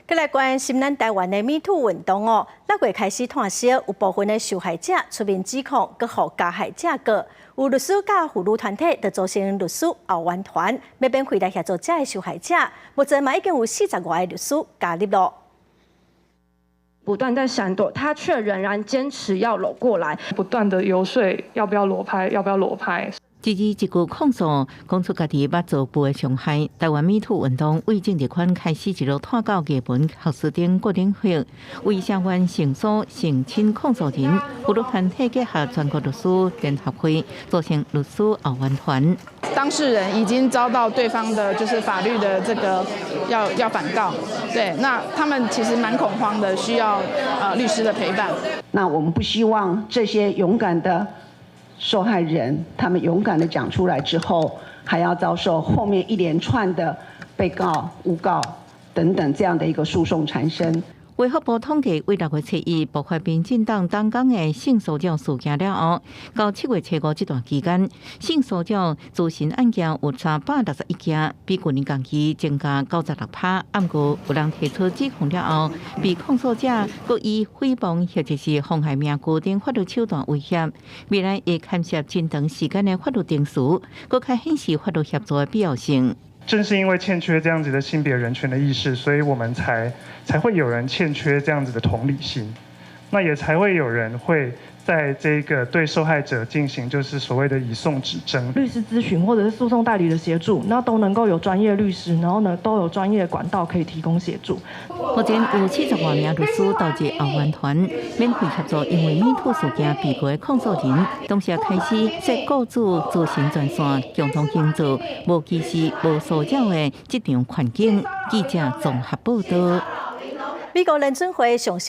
閣來關心咱台灣的 Me Too 運動哦，6月開始湠燒，有部分的受害者出面指控，閣予加害者告。有律師佮婦女團體就組成律師後援團，欲免費來協助這个受害者。目前嘛已經有40外个律師加入囉。不斷在閃躲，他卻仍然堅持要摟過來，不斷的遊說要不要裸拍，要不要裸拍。一字一句控訴，講出家己捌遭報的傷害。台灣 Me Too 運動對前日款開始一路湠到藝文、學術頂各領域，為聲援性騷性侵控訴人，婦女團體結合全國律師聯合會，組成律師後援團。當事人已經遭到對方的，就是法律的這個要反告，對，那他們其實蠻恐慌的，需要律師的陪伴。那我們不希望這些勇敢的受害人，他們勇敢的講出來之後，還要遭受後面一連串的被告、誣告等等這樣的一個訴訟纏身。衛福部統計，對6月7日爆發民進黨黨工的性騷擾事件了後，到7月初5這段期間，性騷擾諮詢案件有361件，比舊年同期增加96%。毋過有人提出指控了後，被控訴者閣以誹謗或者是妨害名譽等法律手段威脅，未來會牽涉真長時間的法律程序，閣較顯示法律協助的必要性。正是因為欠缺這樣子的性別人權的意識，所以我們才會有人欠缺這樣子的同理心，那也才會有人會在這個對受害者進行就是所謂的以訟止爭。律師諮詢或者是訴訟代理的協助，那都能夠有專業律師，然後呢都有專業管道可以提供協助。目前有70外名律師投入後援團，免費協助因為 Me Too 事件被告的控訴人，同時開始設雇主諮詢專線，共同營造無歧視、無騷擾的職場環境。記者綜合報道。美國聯準會上新。